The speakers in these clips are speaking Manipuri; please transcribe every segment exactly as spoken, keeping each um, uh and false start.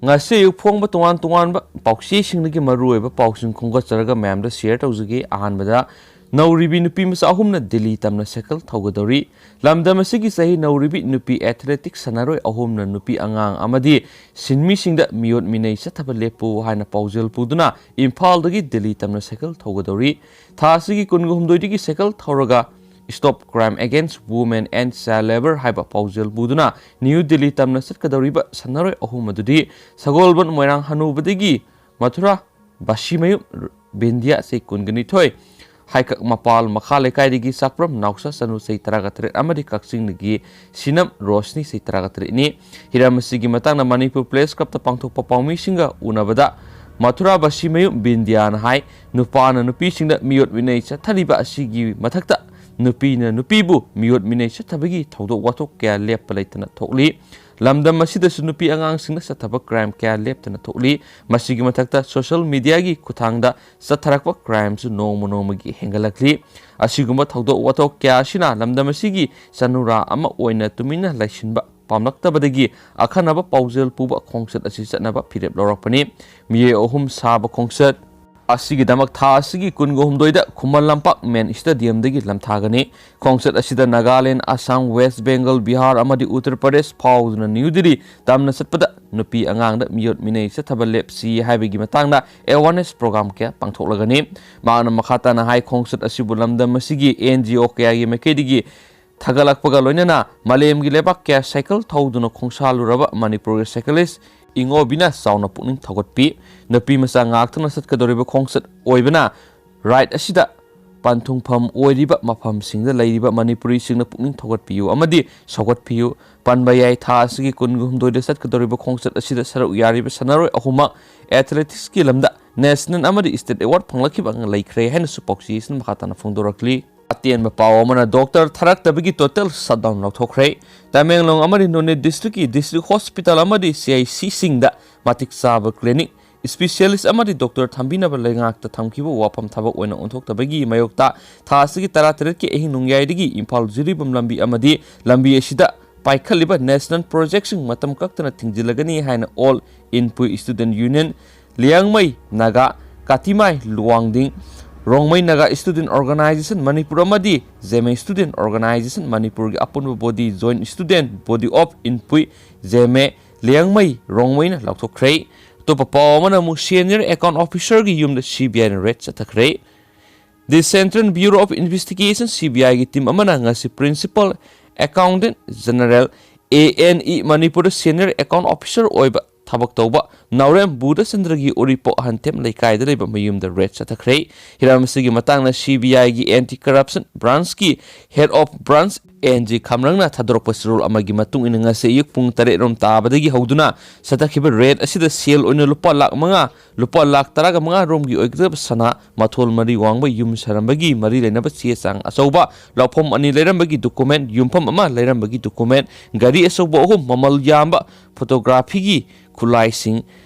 ꯉꯁꯤ ꯑꯌꯨꯛ ꯐꯣꯡꯕ ꯇꯣꯉꯥꯟ ꯇꯣꯉꯥꯟꯕ ꯄꯥꯎꯆꯦꯁꯤꯡꯗꯒꯤ ꯃꯔꯨꯑꯣꯏꯕ ꯄꯥꯎꯁꯤꯡ ꯈꯣꯝꯒꯠꯆꯔꯒ ꯃꯌꯥꯝꯗ ꯁꯤꯌꯔ ꯇꯧꯖꯒꯦ꯫ ꯑꯍꯥꯟꯕꯗ, ꯅꯧꯔꯤꯕꯤ ꯅꯨꯄꯤ ꯃꯆꯥ ꯑꯍꯨꯝꯅ ꯗꯤꯜꯂꯤ ꯇꯝꯅ ꯁꯥꯏꯀꯜ ꯊꯧꯒꯗꯧꯔꯤ꯫ ꯂꯝꯗꯝ ꯑꯁꯤꯒꯤ ꯆꯍꯤ ꯅꯧꯔꯤꯕꯤ ꯅꯨꯄꯤ ꯑꯦꯊꯂꯦꯇꯤꯛꯁ ꯁꯥꯟꯅꯔꯣꯏ ꯑꯍꯨꯝꯅ ꯅꯨꯄꯤ ꯑꯉꯥꯡ ꯑꯃꯗꯤ ꯁꯤꯟꯃꯤꯁꯤꯡꯗ ꯃꯤꯑꯣꯠ ꯃꯤꯅꯩ ꯆꯠꯊꯕ ꯂꯦꯞꯄꯨ ꯍꯥꯏꯅ ꯄꯥꯎꯖꯦꯜ ꯄꯨꯗꯨꯅ ꯏꯝꯐꯥꯜꯗꯒꯤ ꯗꯤꯜꯂꯤ ꯇꯝꯅ ꯁꯥꯏꯀꯜ ꯊꯧꯒꯗꯧꯔꯤ꯫ ꯊꯥ ꯑꯁꯤꯒꯤ ꯀꯨꯟꯒ ꯍꯨꯝꯗꯣꯏꯗꯒꯤ ꯁꯥꯏꯀꯜ ꯊꯧꯔꯒ Stop Crime Against Women and Child Labour ꯍꯥꯏꯕ ꯄꯥꯎꯖꯦꯜ ꯄꯨꯗꯨꯅ ꯅ꯭ꯌꯨ ꯗꯤꯜꯂꯤ ꯇꯝꯅ ꯆꯠꯀꯗꯧꯔꯤꯕ ꯁꯥꯟꯅꯔꯣꯏ ꯑꯍꯨꯝ ꯑꯗꯨꯗꯤ ꯁꯒꯣꯜꯕꯟ ꯃꯣꯏꯔꯥꯡ ꯍꯅꯨꯕꯗꯒꯤ ꯃꯊꯨꯔꯥ ꯕꯥꯁꯤꯃꯌꯨꯝ ꯕꯤꯟꯗꯤꯌꯥ, ꯆꯍꯤ ꯀꯨꯟꯒ ꯅꯤꯊꯣꯏ, ꯍꯥꯏꯀꯛ ꯃꯄꯥꯜ ꯃꯈꯥ ꯂꯩꯀꯥꯏꯗꯒꯤ ꯆꯥꯛꯄ꯭ꯔꯝ ꯅꯥꯎꯆꯥ ꯆꯅꯨ, ꯆꯍꯤ ꯇꯔꯥꯒ ꯇꯔꯦꯠ, ꯑꯃꯗꯤ ꯀꯛꯆꯤꯡꯗꯒꯤ ꯁꯤꯅꯝ ꯔꯣꯁꯅꯤ, ꯆꯍꯤ ꯇꯔꯥꯒ ꯇꯔꯦꯠꯅꯤ꯫ ꯍꯤꯔꯝ ꯑꯁꯤꯒꯤ ꯃꯇꯥꯡꯗ ꯃꯅꯤꯄꯨꯔ ꯄ꯭ꯔꯦꯁ ꯀ꯭ꯂꯕꯇ ꯄꯥꯡꯊꯣꯛꯄ ꯄꯥꯎꯃꯤꯁꯤꯡꯒ ꯎꯅꯕꯗ ꯃꯊꯨꯔꯥ ꯕꯥꯁꯤꯃꯌꯨꯝ ꯕꯤꯟꯗꯤꯌꯥꯅ ꯍꯥꯏ, ꯅꯨꯄꯥꯅ ꯅꯨꯄꯤꯁꯤꯡꯗ ꯃꯤꯑꯣꯠ ꯃꯤꯅꯩ ꯆꯠꯊꯔꯤꯕ ꯑꯁꯤꯒꯤ ꯃꯊꯛꯇ ꯅꯨꯄꯤꯅ ꯅꯨꯄꯤꯕꯨ ꯃꯤꯑꯣꯠ ꯃꯤꯅꯩ ꯆꯠꯊꯕꯒꯤ ꯊꯧꯗꯣꯛ ꯋꯥꯊꯣꯛ ꯀꯌꯥ ꯂꯦꯞꯄ ꯂꯩꯇꯅ ꯊꯣꯛꯂꯤ꯫ ꯂꯝꯗꯝ ꯑꯁꯤꯗꯁꯨ ꯅꯨꯄꯤ ꯑꯉꯥꯡꯁꯤꯡꯅ ꯆꯠꯊꯕ ꯀ꯭ꯔꯥꯏꯝ ꯀꯌꯥ ꯂꯦꯞꯇꯅ ꯊꯣꯛꯂꯤ꯫ ꯃꯁꯤꯒꯤ ꯃꯊꯛꯇ ꯁꯣꯁꯤꯌꯦꯜ ꯃꯤꯗꯤꯌꯥꯒꯤ ꯈꯨꯠꯊꯥꯡꯗ ꯆꯠꯊꯔꯛꯄ ꯀ꯭ꯔꯥꯏꯝꯁꯨ ꯅꯣꯡꯃ ꯅꯣꯡꯃꯒꯤ ꯍꯦꯟꯒꯠꯂꯛꯂꯤ꯫ ꯑꯁꯤꯒꯨꯝꯕ ꯊꯧꯗꯣꯛ ꯋꯥꯊꯣꯛ ꯀꯌꯥ ꯑꯁꯤꯅ ꯂꯝꯗꯝ ꯑꯁꯤꯒꯤ ꯆꯅꯨꯔꯥ ꯑꯃ ꯑꯣꯏꯅ ꯇꯨꯃꯤꯟꯅ ꯂꯩꯁꯤꯟꯕ ꯄꯥꯝꯂꯛꯇꯕꯗꯒꯤ ꯑꯈꯟꯅꯕ ꯄꯥꯎꯖꯦꯜ ꯄꯨꯕ ꯈꯣꯡꯆꯠ ꯑꯁꯤ ꯆꯠꯅꯕ ꯐꯤꯔꯦꯞ ꯂꯧꯔꯛꯄꯅꯤ꯫ ꯃꯤꯑꯣꯏ ꯑꯍꯨꯝ ꯁꯥꯕ ꯈꯣꯡꯆꯠ ꯑꯁꯤꯒꯤꯗꯃꯛ ꯊꯥ ꯑꯁꯤꯒꯤ ꯀꯨꯟꯒ ꯍꯨꯝꯗꯣꯏꯗ ꯈꯨꯃꯟ ꯂꯝꯄꯥꯛ ꯃꯦꯟ ꯁ꯭ꯇꯦꯗꯤꯌꯝꯗꯒꯤ ꯂꯝꯊꯥꯒꯅꯤ꯫ ꯈꯣꯡꯆꯠ ꯑꯁꯤꯗ ꯅꯥꯒꯥꯂꯦꯟ, ꯑꯁꯥꯝ, ꯋꯦꯁ ꯕꯦꯡꯒꯜ, ꯕꯤꯍꯥꯔ ꯑꯃꯗꯤ ꯎꯠꯇꯔ ꯄ꯭ꯔꯗꯦꯁ ꯐꯥꯎꯗꯨꯅ ꯅ꯭ꯌꯨ ꯗꯤꯜꯂꯤ ꯇꯝꯅ ꯆꯠꯄꯗ ꯅꯨꯄꯤ ꯑꯉꯥꯡꯗ ꯃꯤꯑꯣꯠ ꯃꯤꯅꯩ ꯆꯠꯊꯕ ꯂꯦꯞꯁꯤ ꯍꯥꯏꯕꯒꯤ ꯃꯇꯥꯡꯗ ꯑꯦꯋꯥꯔꯅꯦꯁ ꯄ꯭ꯔꯣꯒ꯭ꯔꯥꯝ ꯀꯌꯥ ꯄꯥꯡꯊꯣꯛꯂꯒꯅꯤ꯫ ꯃꯍꯥꯛꯅ ꯃꯈꯥ ꯇꯥꯅ ꯍꯥꯏ, ꯈꯣꯡꯆꯠ ꯑꯁꯤꯕꯨ ꯂꯝꯗꯝ ꯑꯁꯤꯒꯤ ꯑꯦꯟ ꯖꯤ ꯑꯣ ꯀꯌꯥꯒꯤ ꯃꯥꯏꯀꯩꯗꯒꯤ ꯊꯥꯒꯠꯂꯛꯄꯒ ꯂꯣꯏꯅꯅ ꯃꯥꯂꯦꯝꯒꯤ ꯂꯩꯕꯥꯛ ꯀꯌꯥ ꯁꯥꯏꯀꯜ ꯊꯧꯗꯨꯅ ꯈꯣꯡꯁꯥꯜꯂꯨꯔꯕ ꯃꯅꯤꯄꯨꯔꯒꯤ ꯁꯥꯏꯀꯂꯤꯁ ꯏꯉꯣꯕꯤꯅ ꯆꯥꯎꯅ ꯄꯨꯛꯅꯤꯡ ꯊꯧꯒꯠꯄꯤ꯫ ꯅꯨꯄꯤ ꯃꯆꯥ ꯉꯥꯛꯇꯅ ꯆꯠꯀꯗꯧꯔꯤꯕ ꯈꯣꯡꯆꯠ ꯑꯣꯏꯕꯅ ꯔꯥꯏꯗ ꯑꯁꯤꯗ ꯄꯟꯊꯨꯡꯐꯝ ꯑꯣꯏꯔꯤꯕ ꯃꯐꯝꯁꯤꯡꯗ ꯂꯩꯔꯤꯕ ꯃꯅꯤꯄꯨꯔꯤꯁꯤꯡꯅ ꯄꯨꯛꯅꯤꯡ ꯊꯧꯒꯠꯄꯤꯌꯨ ꯑꯃꯗꯤ ꯁꯧꯒꯠꯄꯤꯌꯨ꯫ ꯄꯟꯕ ꯌꯥꯏ, ꯊꯥ ꯑꯁꯤꯒꯤ ꯀꯨꯟꯒ ꯍꯨꯝꯗꯣꯏꯗ ꯆꯠꯀꯗꯧꯔꯤꯕ ꯈꯣꯡꯆꯠ ꯑꯁꯤꯗ ꯁꯔꯨꯛ ꯌꯥꯔꯤꯕ ꯁꯥꯟꯅꯔꯣꯏ ꯑꯍꯨꯝꯃꯛ ꯑꯦꯊꯂꯦꯇꯤꯛꯁꯀꯤ ꯂꯝꯗ ꯅꯦꯁꯅꯦꯜ ꯑꯃꯗꯤ ꯁ꯭ꯇꯦꯠ ꯑꯦꯋꯥꯔꯗ ꯐꯪꯂꯛꯈꯤꯕ ꯂꯩꯈ꯭ꯔꯦ ꯍꯥꯏꯅꯁꯨ ꯄꯥꯎꯆꯦ ꯑꯁꯤꯅ ꯃꯈꯥ ꯇꯥꯅ ꯐꯣꯡꯗꯣꯔꯛꯂꯤ꯫ ꯑꯇꯦꯟꯕ ꯄꯥꯎ ꯑꯃꯅ, ꯗꯣꯛꯇꯔ ꯊꯥꯔꯛꯇꯕꯒꯤ ꯇꯣꯇꯦꯜ ꯁꯠꯗꯥꯎꯟ ꯂꯧꯊꯣꯛꯈ꯭ꯔꯦ꯫ ꯇꯃꯦꯡꯂꯣꯡ ꯑꯃꯗꯤ ꯅꯣꯅꯦ ꯗꯤꯁꯇ꯭ꯔꯤꯛꯀꯤ ꯗꯤꯁꯇ꯭ꯔꯤꯛ ꯍꯣꯁꯄꯤꯇꯥꯜ ꯑꯃꯗꯤ ꯁꯤ ꯑꯥꯏ ꯁꯤꯁꯤꯡꯗ ꯃꯇꯤꯛ ꯆꯥꯕ ꯀ꯭ꯂꯤꯅꯤꯛ, ꯁ꯭ꯄꯤꯁꯤꯌꯦꯂꯤꯁ ꯑꯃꯗꯤ ꯗꯣꯛꯇꯔ ꯊꯝꯕꯤꯅꯕ ꯂꯩꯉꯥꯛꯇ ꯊꯝꯈꯤꯕ ꯋꯥꯐꯝ ꯊꯕꯛ ꯑꯣꯏꯅ ꯑꯣꯟꯊꯣꯛꯇꯕꯒꯤ ꯃꯥꯌꯣꯛꯇ ꯊꯥ ꯑꯁꯤꯒꯤ ꯇꯔꯥꯇꯔꯦꯠꯀꯤ ꯑꯍꯤꯡ ꯅꯣꯡꯌꯥꯏꯗꯒꯤ ꯏꯝꯐꯥꯜ ꯖꯤꯔꯤꯕꯥꯝ ꯂꯝꯕꯤ ꯑꯃꯗꯤ ꯂꯝꯕꯤ ꯑꯁꯤꯗ ꯄꯥꯏꯈꯠꯂꯤꯕ national projectꯁꯤꯡ ꯃꯇꯝ ꯀꯛꯇꯅ ꯊꯤꯡꯖꯤꯜꯂꯒꯅꯤ ꯍꯥꯏꯅ All Inpui Student Union, Liangmai Naga, ꯀꯥꯇꯤꯃꯥꯏ ꯂꯨꯋꯥꯡꯗꯤꯡ, Rongmei Naga Student Organization Manipur ꯑꯃꯗꯤ ꯖꯦꯃꯦ Student Organization ꯃꯅꯤꯄꯨꯔꯒꯤ ꯑꯄꯨꯟꯕ body Joint Student Body of Inpui, Zeme, Liangmai, ꯔꯣꯡꯃꯩꯅ ꯂꯥꯎꯊꯣꯛꯈ꯭ꯔꯦ꯫ ꯑꯇꯣꯞꯄ ꯄꯥꯎ ꯑꯃꯅ ꯑꯃꯨꯛ Senior Account Officerꯒꯤ ꯌꯨꯝꯗ CBIꯅ raid ꯆꯠꯊꯈ꯭ꯔꯦ꯫ The Central Bureau of Investigation, CBIꯒꯤ team ꯑꯃꯅ ꯉꯁꯤ Principal Accountant General, ANE, ꯃꯅꯤꯄꯨꯔꯗ Senior Account Officer ꯑꯣꯏꯕ ꯊꯕꯛ ꯇꯧꯕ ꯅꯥꯎꯔꯦꯝ ꯕꯨꯙꯆꯟꯗ꯭ꯔꯒꯤ ꯎꯔꯤꯄꯣꯛ ꯍꯟꯊꯦꯝ ꯂꯩꯀꯥꯏꯗ ꯂꯩꯕ ꯃꯌꯨꯝꯗ raid ꯆꯠꯊꯈ꯭ꯔꯦ꯫ ꯍꯤꯔꯝ ꯑꯁꯤꯒꯤ ꯃꯇꯥꯡꯗ CBIꯒꯤ Anti Corruption Branchꯀꯤ Head of Branch N G ꯈꯝꯔꯪꯅ ꯊꯥꯗꯣꯔꯛꯄ ꯆꯦꯔꯣꯜ ꯑꯃꯒꯤ ꯃꯇꯨꯡ ꯏꯟꯅ, ꯉꯁꯤ ꯑꯌꯨꯛ ꯄꯨꯡ ꯇꯔꯦꯠ ꯔꯣꯝ ꯇꯥꯕꯗꯒꯤ ꯍꯧꯗꯨꯅ ꯆꯠꯊꯈꯤꯕ raid ꯑꯁꯤꯗ ꯁꯦꯜ ꯑꯣꯏꯅ ꯂꯨꯄꯥ ꯂꯥꯈ ꯃꯉꯥ, ꯂꯨꯄꯥ ꯂꯥꯈ ꯇꯔꯥꯒ ꯃꯉꯥ ꯔꯣꯝꯒꯤ ꯑꯣꯏꯒꯗꯕ ꯁꯅꯥ, ꯃꯊꯣꯜ ꯃꯔꯤ ꯋꯥꯡꯕ ꯌꯨꯝ ꯁꯥꯔꯝꯕꯒꯤ ꯃꯔꯤ ꯂꯩꯅꯕ ꯆꯦ ꯆꯥꯡ ꯑꯆꯧꯕ, ꯂꯧꯐꯝ ꯑꯅꯤ ꯂꯩꯔꯝꯕꯒꯤ document, ꯌꯨꯝꯐꯝ ꯑꯃ ꯂꯩꯔꯝꯕꯒꯤ document, ꯒꯥꯔꯤ ꯑꯆꯧꯕ ꯑꯍꯨꯝ, ꯃꯃꯜ ꯌꯥꯝꯕ photographyꯒꯤ ꯈꯨꯠꯂꯥꯏꯁꯤꯡ,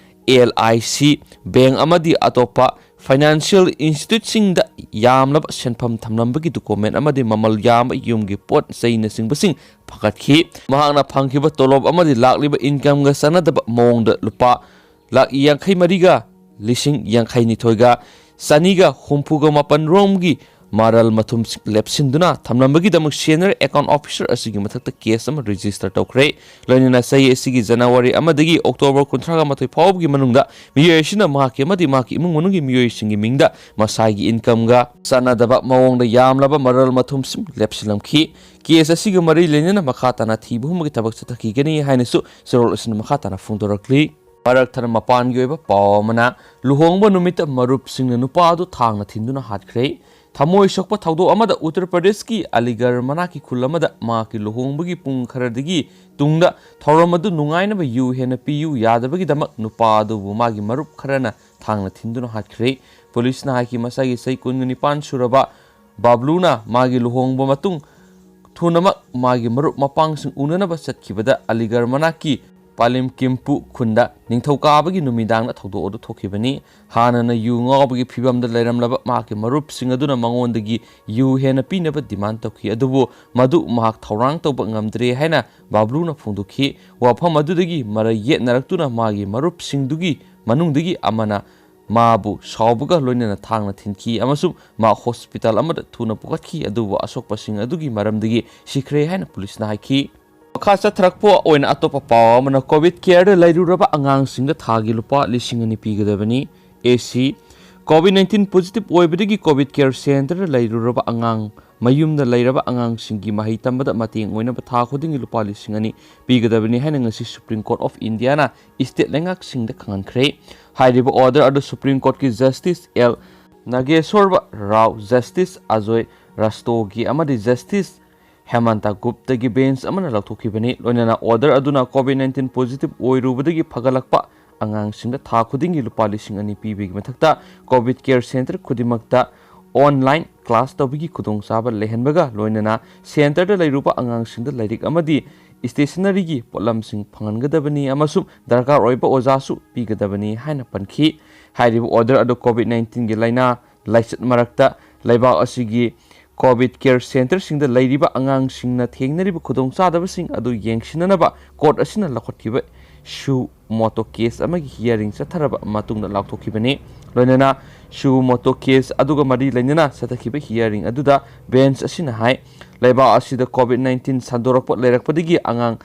LIC, bank ꯑꯃꯗꯤ ꯑꯇꯣꯞꯄ financial instituteꯁꯤꯡꯗ ꯌꯥꯝꯂꯕ ꯁꯦꯟꯐꯝ ꯊꯝꯂꯝꯕꯒꯤ document ꯑꯃꯗꯤ ꯃꯃꯜ ꯌꯥꯝꯕ ꯌꯨꯝꯒꯤ ꯄꯣꯠ ꯆꯩꯅꯆꯤꯡꯕꯁꯤꯡ ꯐꯒꯠꯈꯤ꯫ ꯃꯍꯥꯛꯅ ꯐꯪꯈꯤꯕ ꯇꯣꯂꯣꯞ ꯑꯃꯗꯤ ꯂꯥꯛꯂꯤꯕ incomeꯒ ꯆꯥꯟꯅꯗꯕ ꯃꯑꯣꯡꯗ ꯂꯨꯄꯥ ꯂꯥꯈ ꯌꯥꯡꯈꯩ ꯃꯔꯤꯒ ꯂꯤꯁꯤꯡ ꯌꯥꯡꯈꯩ ꯅꯤꯊꯣꯏꯒ ꯆꯅꯤꯒ ꯍꯨꯝꯐꯨꯒ ꯃꯥꯄꯟ ꯔꯣꯝꯒꯤ ꯃꯔꯜ ꯃꯊꯨꯝ ꯂꯦꯞꯁꯤꯟꯗꯨꯅ ꯊꯝꯂꯝꯕꯒꯤꯗꯃꯛ Senior Account Officer ꯑꯁꯤꯒꯤ ꯃꯊꯛꯇ case ꯑꯃ register ꯇꯧꯈ꯭ꯔꯦ꯫ ꯂꯣꯏꯅꯅ ꯆꯍꯤ ꯑꯁꯤꯒꯤ ꯖꯅꯋꯥꯔꯤ ꯑꯃꯗꯒꯤ ꯑꯣꯛꯇꯣꯕꯔ ꯀꯨꯟꯊ꯭ꯔꯥꯒ ꯃꯥꯊꯣꯏ ꯐꯥꯎꯕꯒꯤ ꯃꯅꯨꯡꯗ ꯃꯤꯑꯣꯏ ꯑꯁꯤꯅ ꯃꯍꯥꯛꯀꯤ ꯑꯃꯗꯤ ꯃꯍꯥꯛꯀꯤ ꯏꯃꯨꯡ ꯃꯅꯨꯡꯒꯤ ꯃꯤꯑꯣꯏꯁꯤꯡꯒꯤ ꯃꯤꯡꯗ ꯃꯁꯥꯒꯤ incomeꯒ ꯆꯥꯟꯅꯗꯕ ꯃꯑꯣꯡꯗ ꯌꯥꯝꯂꯕ ꯃꯔꯜ ꯃꯊꯨꯝꯁꯤꯡ ꯂꯦꯞꯁꯤꯜꯂꯝꯈꯤ꯫ Case ꯑꯁꯤꯒ ꯃꯔꯤ ꯂꯩꯅꯅ ꯃꯈꯥ ꯇꯥꯅ ꯊꯤꯕ ꯍꯨꯝꯕꯒꯤ ꯊꯕꯛ ꯆꯠꯊꯈꯤꯒꯅꯤ ꯍꯥꯏꯅꯁꯨ ꯆꯦꯔꯣꯜ ꯑꯁꯤꯅ ꯃꯈꯥ ꯇꯥꯅ ꯐꯣꯡꯗꯣꯔꯛꯂꯤ꯫ ꯃꯔꯛ ꯊꯠꯅ ꯃꯄꯥꯟꯒꯤ ꯑꯣꯏꯕ ꯄꯥꯎ ꯑꯃꯅ, ꯂꯨꯍꯣꯡꯕ ꯅꯨꯃꯤꯠꯇ ꯃꯔꯨꯞꯁꯤꯡꯅ ꯅꯨꯄꯥ ꯑꯗꯨ ꯊꯥꯡꯅ ꯊꯤꯟꯗꯨꯅ ꯍꯥꯠꯈ꯭ꯔꯦ꯫ ꯊꯃꯣꯏ ꯁꯣꯛꯄ ꯊꯧꯗꯣꯛ ꯑꯃꯗ ꯎꯠꯇꯔ ꯄ꯭ꯔꯗꯦꯁꯀꯤ ꯑꯂꯤꯒꯔ ꯃꯅꯥꯛꯀꯤ ꯈꯨꯜ ꯑꯃꯗ ꯃꯍꯥꯛꯀꯤ ꯂꯨꯍꯣꯡꯕꯒꯤ ꯄꯨꯡ ꯈꯔꯗꯒꯤ ꯇꯨꯡꯗ ꯊꯧꯔꯝ ꯑꯗꯨ ꯅꯨꯡꯉꯥꯏꯅꯕ ꯌꯨ ꯍꯦꯟꯅ ꯄꯤꯌꯨ ꯌꯥꯗꯕꯒꯤꯗꯃꯛ ꯅꯨꯄꯥ ꯑꯗꯨꯕꯨ ꯃꯥꯒꯤ ꯃꯔꯨꯞ ꯈꯔꯅ ꯊꯥꯡꯅ ꯊꯤꯟꯗꯨꯅ ꯍꯥꯠꯈ꯭ꯔꯦ꯫ ꯄꯨꯂꯤꯁꯅ ꯍꯥꯏꯈꯤ, ꯃꯁꯥꯒꯤ ꯆꯍꯤ ꯀꯨꯟꯒ ꯅꯤꯄꯥꯟ ꯁꯨꯔꯕ ꯕꯥꯕ꯭ꯂꯨꯅ ꯃꯥꯒꯤ ꯂꯨꯍꯣꯡꯕ ꯃꯇꯨꯡ ꯊꯨꯅꯃꯛ ꯃꯥꯒꯤ ꯃꯔꯨꯞ ꯃꯄꯥꯡꯁꯤꯡ ꯎꯅꯅꯕ ꯆꯠꯈꯤꯕꯗ ꯑꯂꯤꯒꯔ ꯃꯅꯥꯛꯀꯤ ꯄꯥꯂꯤꯝ ꯀꯤꯝꯄꯨ ꯈꯨꯟꯗ ꯅꯤꯡꯊꯧꯀꯥꯕꯒꯤ ꯅꯨꯃꯤꯗꯥꯡꯗ ꯊꯧꯗꯣꯛ ꯑꯗꯨ ꯊꯣꯛꯈꯤꯕꯅꯤ꯫ ꯍꯥꯟꯅꯅ ꯌꯨ ꯉꯥꯎꯕꯒꯤ ꯐꯤꯕꯝꯗ ꯂꯩꯔꯝꯂꯕ ꯃꯍꯥꯛꯀꯤ ꯃꯔꯨꯞꯁꯤꯡ ꯑꯗꯨꯅ ꯃꯉꯣꯟꯗꯒꯤ ꯌꯨ ꯍꯦꯟꯅ ꯄꯤꯅꯕ ꯗꯤꯃꯥꯟ ꯇꯧꯈꯤ, ꯑꯗꯨꯕꯨ ꯃꯗꯨ ꯃꯍꯥꯛ ꯊꯧꯔꯥꯡ ꯇꯧꯕ ꯉꯝꯗ꯭ꯔꯦ ꯍꯥꯏꯅ ꯕꯥꯕ꯭ꯂꯨꯅ ꯐꯣꯡꯗꯣꯛꯈꯤ꯫ ꯋꯥꯐꯝ ꯑꯗꯨꯗꯒꯤ ꯃꯔꯩ ꯌꯦꯠꯅꯔꯛꯇꯨꯅ ꯃꯥꯒꯤ ꯃꯔꯨꯞꯁꯤꯡꯗꯨꯒꯤ ꯃꯅꯨꯡꯗꯒꯤ ꯑꯃꯅ ꯃꯥꯕꯨ ꯁꯥꯎꯕꯒ ꯂꯣꯏꯅꯅ ꯊꯥꯡꯅ ꯊꯤꯟꯈꯤ ꯑꯃꯁꯨꯡ ꯃꯥ ꯍꯣꯁꯄꯤꯇꯥꯜ ꯑꯃꯗ ꯊꯨꯅ ꯄꯨꯈꯠꯈꯤ, ꯑꯗꯨꯕꯨ ꯑꯁꯣꯛꯄꯁꯤꯡ ꯑꯗꯨꯒꯤ ꯃꯔꯝꯗꯒꯤ ꯁꯤꯈ꯭ꯔꯦ ꯍꯥꯏꯅ ꯄꯨꯂꯤꯁꯅ ꯍꯥꯏꯈꯤ꯫ ꯃꯈꯥ ꯆꯠꯊꯔꯛꯄ ꯑꯣꯏꯅ ꯑꯇꯣꯞꯄ ꯄꯥꯎ ꯑꯃꯅ, ꯀꯣꯚꯤꯗ ꯀꯦꯌꯔꯗ ꯂꯩꯔꯨꯔꯕ ꯑꯉꯥꯡꯁꯤꯡꯗ ꯊꯥꯒꯤ ꯂꯨꯄꯥ ꯂꯤꯁꯤꯡ ꯑꯅꯤ ꯄꯤꯒꯗꯕꯅꯤ꯫ A C, covid nineteen positive ꯑꯣꯏꯕꯗꯒꯤ ꯀꯣꯚꯤꯗ ꯀꯦꯌꯔ ꯁꯦꯟꯇꯔꯗ ꯂꯩꯔꯨꯔꯕ ꯑꯉꯥꯡ, ꯃꯌꯨꯝꯗ ꯂꯩꯔꯕ ꯑꯉꯥꯡꯁꯤꯡꯒꯤ ꯃꯍꯩ ꯇꯝꯕꯗ ꯃꯇꯦꯡ ꯑꯣꯏꯅꯕ ꯊꯥ ꯈꯨꯗꯤꯡꯒꯤ ꯂꯨꯄꯥ ꯂꯤꯁꯤꯡ ꯑꯅꯤ ꯄꯤꯒꯗꯕꯅꯤ ꯍꯥꯏꯅ ꯉꯁꯤ ꯁꯨꯄ꯭ꯔꯤꯝ ꯀꯣꯔꯠ ꯑꯣꯐ ꯏꯟꯗꯤꯌꯥꯅ ꯏꯁꯇꯦꯠ ꯂꯩꯉꯥꯛꯁꯤꯡꯗ ꯈꯪꯍꯟꯈ꯭ꯔꯦ꯫ ꯍꯥꯏꯔꯤꯕ ꯑꯣꯔꯗꯔ ꯑꯗꯨ ꯁꯨꯄ꯭ꯔꯤꯝ ꯀꯣꯔꯠꯀꯤ justice L Nageswara Rao, justice Ajay Rastogi ꯑꯃꯗꯤ ꯖꯁꯇꯤꯁ ꯍꯦꯃꯟꯇ ꯒꯨꯞꯇꯒꯤ ꯕꯦꯟꯆ ꯑꯃꯅ ꯂꯧꯊꯣꯛꯈꯤꯕꯅꯤ꯫ ꯂꯣꯏꯅꯅ ꯑꯣꯔꯗꯔ ꯑꯗꯨꯅ ꯀꯣꯚꯤꯗ ꯅꯥꯏꯟꯇꯤꯟ ꯄꯣꯖꯤꯇꯤꯚ ꯑꯣꯏꯔꯨꯕꯗꯒꯤ ꯐꯒꯠꯂꯛꯄ ꯑꯉꯥꯡꯁꯤꯡꯗ ꯊꯥ ꯈꯨꯗꯤꯡꯒꯤ ꯂꯨꯄꯥ ꯂꯤꯁꯤꯡ ꯑꯅꯤ ꯄꯤꯕꯒꯤ ꯃꯊꯛꯇ ꯀꯣꯚꯤꯗ ꯀꯦꯌꯔ ꯁꯦꯟꯇꯔ ꯈꯨꯗꯤꯡꯃꯛꯇ ꯑꯣꯟꯂꯥꯏꯟ ꯀ꯭ꯂꯥꯁ ꯇꯧꯕꯒꯤ ꯈꯨꯗꯣꯡꯆꯥꯕ ꯂꯩꯍꯟꯕꯒ ꯂꯣꯏꯅꯅ ꯁꯦꯟꯇꯔꯗ ꯂꯩꯔꯨꯕ ꯑꯉꯥꯡꯁꯤꯡꯗ ꯂꯥꯏꯔꯤꯛ ꯑꯃꯗꯤ ꯁ꯭ꯇꯦꯁꯅꯔꯤꯒꯤ ꯄꯣꯠꯂꯝꯁꯤꯡ ꯐꯪꯍꯟꯒꯗꯕꯅꯤ ꯑꯃꯁꯨꯡ ꯗꯔꯀꯥꯔ ꯑꯣꯏꯕ ꯑꯣꯖꯥꯁꯨ ꯄꯤꯒꯗꯕꯅꯤ ꯍꯥꯏꯅ ꯄꯟꯈꯤ꯫ ꯍꯥꯏꯔꯤꯕ ꯑꯣꯔꯗꯔ ꯑꯗꯨ ꯀꯣꯚꯤꯗ ꯅꯥꯏꯟꯇꯤꯟꯒꯤ ꯂꯥꯏꯅꯥ ꯂꯥꯏꯆꯠ ꯃꯔꯛꯇ ꯂꯩꯕꯥꯛ ꯑꯁꯤꯒꯤ ꯀꯣꯚꯤꯗ ꯀꯦꯌꯔ ꯁꯦꯟꯇꯔꯁꯤꯡꯗ ꯂꯩꯔꯤꯕ ꯑꯉꯥꯡꯁꯤꯡꯅ ꯊꯦꯡꯅꯔꯤꯕ ꯈꯨꯗꯣꯡꯆꯥꯗꯕꯁꯤꯡ ꯑꯗꯨ ꯌꯦꯡꯁꯤꯟꯅꯅꯕ ꯀꯣꯔꯠ ꯑꯁꯤꯅ ꯂꯧꯈꯠꯈꯤꯕ ꯁꯨ ꯃꯣꯇꯣ ꯀꯦꯁ ꯑꯃꯒꯤ ꯍꯤꯌꯥꯔꯤꯡ ꯆꯠꯊꯔꯕ ꯃꯇꯨꯡꯗ ꯂꯥꯎꯊꯣꯛꯈꯤꯕꯅꯤ꯫ ꯂꯣꯏꯅꯅ ꯁꯨ ꯃꯣꯇꯣ ꯀꯦꯁ ꯑꯗꯨꯒ ꯃꯔꯤ ꯂꯩꯅꯅ ꯆꯠꯊꯈꯤꯕ ꯍꯤꯌꯥꯔꯤꯡ ꯑꯗꯨꯗ ꯕꯦꯟꯆ ꯑꯁꯤꯅ ꯍꯥꯏ, ꯂꯩꯕꯥꯛ ꯑꯁꯤꯗ ꯀꯣꯚꯤꯗ ꯅꯥꯏꯟꯇꯤꯟ ꯁꯟꯗꯣꯔꯛꯄ ꯂꯩꯔꯛꯄꯗꯒꯤ ꯑꯉꯥꯡ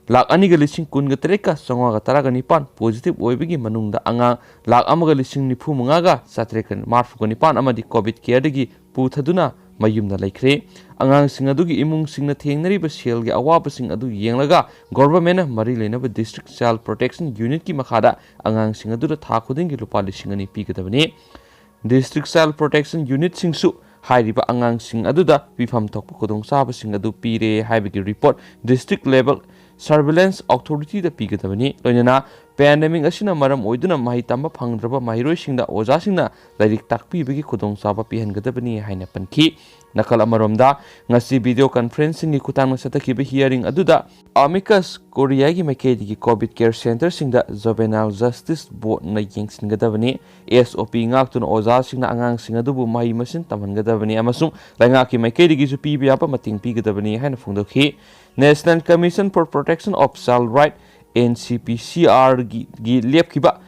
ꯂꯥꯈ ꯑꯅꯤꯒ ꯂꯤꯁꯤꯡ ꯀꯨꯟꯒ ꯇꯔꯦꯠꯀ ꯆꯥꯝꯃꯉꯥꯒ ꯇꯔꯥꯒ ꯅꯤꯄꯥꯟ ꯄꯣꯖꯤꯇꯤꯚ ꯑꯣꯏꯕꯒꯤ ꯃꯅꯨꯡꯗ ꯑꯉꯥꯡ ꯂꯥꯈ ꯑꯃꯒ ꯂꯤꯁꯤꯡ ꯅꯤꯐꯨ ꯃꯉꯥꯒ ꯆꯥꯇ꯭ꯔꯦꯠꯀ ꯃꯔꯤꯐꯨꯒ ꯅꯤꯄꯥꯟ ꯑꯃꯗꯤ ꯀꯣꯚꯤꯗ ꯀꯦꯌꯔꯗꯒꯤ ꯄꯨꯊꯗꯨꯅ ꯃꯌꯨꯝꯗ ꯂꯩꯈ꯭ꯔꯦ꯫ ꯑꯉꯥꯡꯁꯤꯡ ꯑꯗꯨꯒꯤ ꯏꯃꯨꯡꯁꯤꯡꯅ ꯊꯦꯡꯅꯔꯤꯕ ꯁꯦꯜꯒꯤ ꯑꯋꯥꯕꯁꯤꯡ ꯑꯗꯨ ꯌꯦꯡꯂꯒ ꯒꯣꯚꯔꯟꯃꯦꯟꯠꯅ ꯃꯔꯤ ꯂꯩꯅꯕ ꯗꯤꯁꯇ꯭ꯔꯤꯛ ꯆꯥꯏꯜ ꯄ꯭ꯔꯣꯇꯦꯛꯁꯟ ꯌꯨꯅꯤꯠꯀꯤ ꯃꯈꯥꯗ ꯑꯉꯥꯡꯁꯤꯡ ꯑꯗꯨꯗ ꯊꯥ ꯈꯨꯗꯤꯡꯒꯤ ꯂꯨꯄꯥ ꯂꯤꯁꯤꯡ ꯑꯅꯤ ꯄꯤꯒꯗꯕꯅꯤ꯫ ꯗꯤꯁꯇ꯭ꯔꯤꯛ ꯆꯥꯏꯜ ꯄ꯭ꯔꯣꯇꯦꯛꯁꯟ ꯌꯨꯅꯤꯠꯁꯤꯡꯁꯨ ꯍꯥꯏꯔꯤꯕ ꯑꯉꯥꯡꯁꯤꯡ ꯑꯗꯨꯗ ꯄꯤꯐꯝ ꯊꯣꯛꯄ ꯈꯨꯗꯣꯡꯆꯥꯕꯁꯤꯡ ꯑꯗꯨ ꯄꯤꯔꯦ ꯍꯥꯏꯕꯒꯤ ꯔꯤꯄꯣꯔꯠ ꯗꯤꯁꯇ꯭ꯔꯤꯛ ꯂꯦꯚꯦꯜ ꯁꯔꯚꯤꯂꯦꯟꯁ ꯑꯣꯊꯣꯔꯤꯇꯤꯗ ꯄꯤꯒꯗꯕꯅꯤ꯫ ꯂꯣꯏꯅꯅ ꯄꯦꯟꯗꯦꯃꯤꯛ ꯑꯁꯤꯅ ꯃꯔꯝ ꯑꯣꯏꯗꯨꯅ ꯃꯍꯩ ꯇꯝꯕ ꯐꯪꯗ꯭ꯔꯕ ꯃꯍꯩꯔꯣꯏꯁꯤꯡꯗ ꯑꯣꯖꯥꯁꯤꯡꯅ ꯂꯥꯏꯔꯤꯛ ꯇꯥꯛꯄꯤꯕꯒꯤ ꯈꯨꯗꯣꯡꯆꯥꯕ ꯄꯤꯍꯟꯒꯗꯕꯅꯤ ꯍꯥꯏꯅ ꯄꯟꯈꯤ꯫ ꯅꯥꯀꯜ ꯑꯃꯔꯣꯝꯗ, ꯉꯁꯤ ꯚꯤꯗꯤꯑꯣ ꯀꯟꯐꯔꯦꯟꯁꯤꯡꯒꯤ ꯈꯨꯠꯊꯥꯡꯗ ꯆꯠꯊꯈꯤꯕ ꯍꯤꯌꯥꯔꯤꯡ ꯑꯗꯨꯗ ꯑꯃꯤꯀꯁ ꯀꯣꯔꯤꯌꯥꯒꯤ ꯃꯥꯏꯀꯩꯗꯒꯤ ꯀꯣꯚꯤꯗ ꯀꯦꯌꯔ ꯁꯦꯟꯇꯔꯁꯤꯡꯗ ꯖꯨꯚꯦꯅꯥꯏꯜ ꯖꯁꯇꯤꯁ ꯕꯣꯔꯗꯅ ꯌꯦꯡꯁꯤꯟꯒꯗꯕꯅꯤ꯫ ꯑꯦꯁ ꯑꯣ ꯄꯤ ꯉꯥꯛꯇꯨꯅ ꯑꯣꯖꯥꯁꯤꯡꯅ ꯑꯉꯥꯡꯁꯤꯡ ꯑꯗꯨꯕꯨ ꯃꯍꯩ ꯃꯁꯤꯡ ꯇꯝꯍꯟꯒꯗꯕꯅꯤ ꯑꯃꯁꯨꯡ ꯂꯩꯉꯥꯛꯀꯤ ꯃꯥꯏꯀꯩꯗꯒꯤꯁꯨ ꯄꯤꯕ ꯌꯥꯕ ꯃꯇꯦꯡ ꯄꯤꯒꯗꯕꯅꯤ ꯍꯥꯏꯅ ꯐꯣꯡꯗꯣꯛꯈꯤ꯫ National Commission for Protection of Child Right, N C P C R ꯒꯤ, ꯒꯤ ꯂꯦꯞꯈꯤꯕ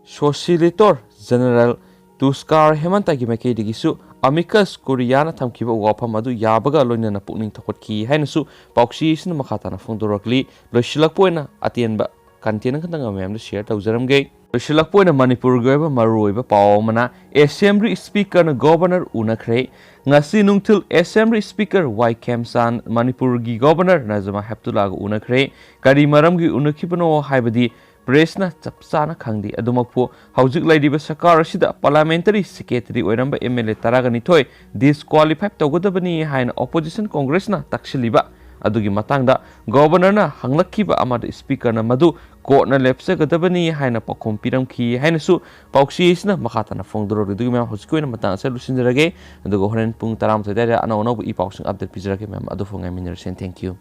ꯁꯣꯁꯤꯂꯤꯇꯣꯔ ꯖꯦꯅꯔꯦꯜ ꯇꯨꯁꯀꯥꯔ ꯍꯦꯃꯟꯇꯒꯤ ꯃꯥꯏꯀꯩꯗꯒꯤꯁꯨ ꯑꯃꯤꯀꯁ ꯀꯨꯔꯤꯌꯥꯅ ꯊꯝꯈꯤꯕ ꯋꯥꯐꯝ ꯑꯗꯨ ꯌꯥꯕꯒ ꯂꯣꯏꯅꯅ ꯄꯨꯛꯅꯤꯡ ꯊꯧꯒꯠꯈꯤ ꯍꯥꯏꯅꯁꯨ ꯄꯥꯎꯆꯦ ꯑꯁꯤꯅ ꯃꯈꯥ ꯇꯥꯅ ꯐꯣꯡꯗꯣꯔꯛꯂꯤ꯫ ꯂꯣꯏꯁꯤꯜꯂꯛꯄ ꯑꯣꯏꯅ ꯑꯇꯦꯟꯕ ꯀꯟꯇꯦꯟ ꯈꯛꯇꯪ ꯃꯌꯥꯝꯗ ꯁꯤꯌꯔ ꯇꯧꯖꯔꯝꯒꯦ꯫ ꯂꯣꯏꯁꯤꯜꯂꯛꯄ ꯑꯣꯏꯅ ꯃꯅꯤꯄꯨꯔꯒꯤ ꯑꯣꯏꯕ ꯃꯔꯨꯑꯣꯏꯕ ꯄꯥꯎ ꯑꯃꯅ, ꯑꯦꯁꯦꯝꯕ꯭ꯂꯤ ꯁ꯭ꯄꯤꯀꯔꯅ ꯒꯣꯚꯔꯅꯔ ꯎꯅꯈ꯭ꯔꯦ꯫ ꯉꯁꯤ ꯅꯨꯡꯊꯤꯜ ꯑꯦꯁꯦꯝꯕ꯭ꯂꯤ ꯁ꯭ꯄꯤꯀꯔ ꯋꯥꯏ ꯈꯦꯝꯆꯥꯟ ꯃꯅꯤꯄꯨꯔꯒꯤ ꯒꯣꯚꯔꯅꯔ ꯅꯖꯃꯥ ꯍꯦꯞꯇꯨꯂꯥꯒ ꯎꯅꯈ꯭ꯔꯦ꯫ ꯀꯔꯤ ꯃꯔꯝꯒꯤ ꯎꯅꯈꯤꯕꯅꯣ ꯍꯥꯏꯕꯗꯤ ꯄ꯭ꯔꯦꯁꯅ ꯆꯞ ꯆꯥꯅ ꯈꯪꯗꯦ꯫ ꯑꯗꯨꯃꯛꯄꯨ ꯍꯧꯖꯤꯛ ꯂꯩꯔꯤꯕ ꯁꯔꯀꯥꯔ ꯑꯁꯤꯗ ꯄꯥꯔꯂꯤꯌꯥꯃꯦꯟꯇꯔꯤ ꯁꯦꯀ꯭ꯔꯦꯇꯔꯤ ꯑꯣꯏꯔꯝꯕ ꯑꯦꯝ ꯑꯦꯜ ꯑꯦ ꯇꯔꯥꯒ ꯅꯤꯊꯣꯏ ꯗꯤꯁꯀ꯭ꯋꯥꯂꯤꯐꯥꯏ ꯇꯧꯒꯗꯕꯅꯤ ꯍꯥꯏꯅ ꯑꯣꯄꯣꯖꯤꯁꯟ ꯀꯣꯡꯒ꯭ꯔꯦꯁꯅ ꯇꯛꯁꯤꯜꯂꯤꯕ ꯑꯗꯨꯒꯤ ꯃꯇꯥꯡꯗ ꯒꯣꯚꯔꯅꯔꯅ ꯍꯪꯂꯛꯈꯤꯕ ꯑꯃꯗ ꯁ꯭ꯄꯤꯀꯔꯅ ꯃꯗꯨ ꯀꯣꯔꯠꯅ ꯂꯦꯞꯆꯒꯗꯕꯅꯤ ꯍꯥꯏꯅ ꯄꯥꯎꯈꯨꯝ ꯄꯤꯔꯝꯈꯤ ꯍꯥꯏꯅꯁꯨ ꯄꯥꯎꯆꯦ ꯑꯁꯤꯅ ꯃꯈꯥ ꯇꯥꯅ ꯐꯣꯡꯗꯣꯔꯛꯂꯤ꯫ ꯑꯗꯨꯒꯤ ꯃꯌꯥꯝ ꯍꯧꯖꯤꯛꯀꯤ ꯑꯣꯏꯅ ꯃꯇꯥꯡ ꯑꯁꯤꯗ ꯂꯣꯏꯁꯤꯟꯖꯔꯒꯦ꯫ ꯑꯗꯨꯒ ꯍꯣꯔꯦꯟ ꯄꯨꯡ ꯇꯔꯥꯃꯥꯊꯣꯏ ꯑꯗꯨꯋꯥꯏꯗ ꯑꯅꯧ ꯑꯅꯧꯕ ꯏ ꯄꯥꯎꯁꯤꯡ ꯑꯞꯗꯦꯠ ꯄꯤꯖꯔꯛꯀꯦ꯫ ꯃꯌꯥꯝ ꯑꯗꯨ ꯐꯥꯎ ꯉꯥꯏꯃꯤꯟꯅꯔꯁꯦ꯫ Thank you꯫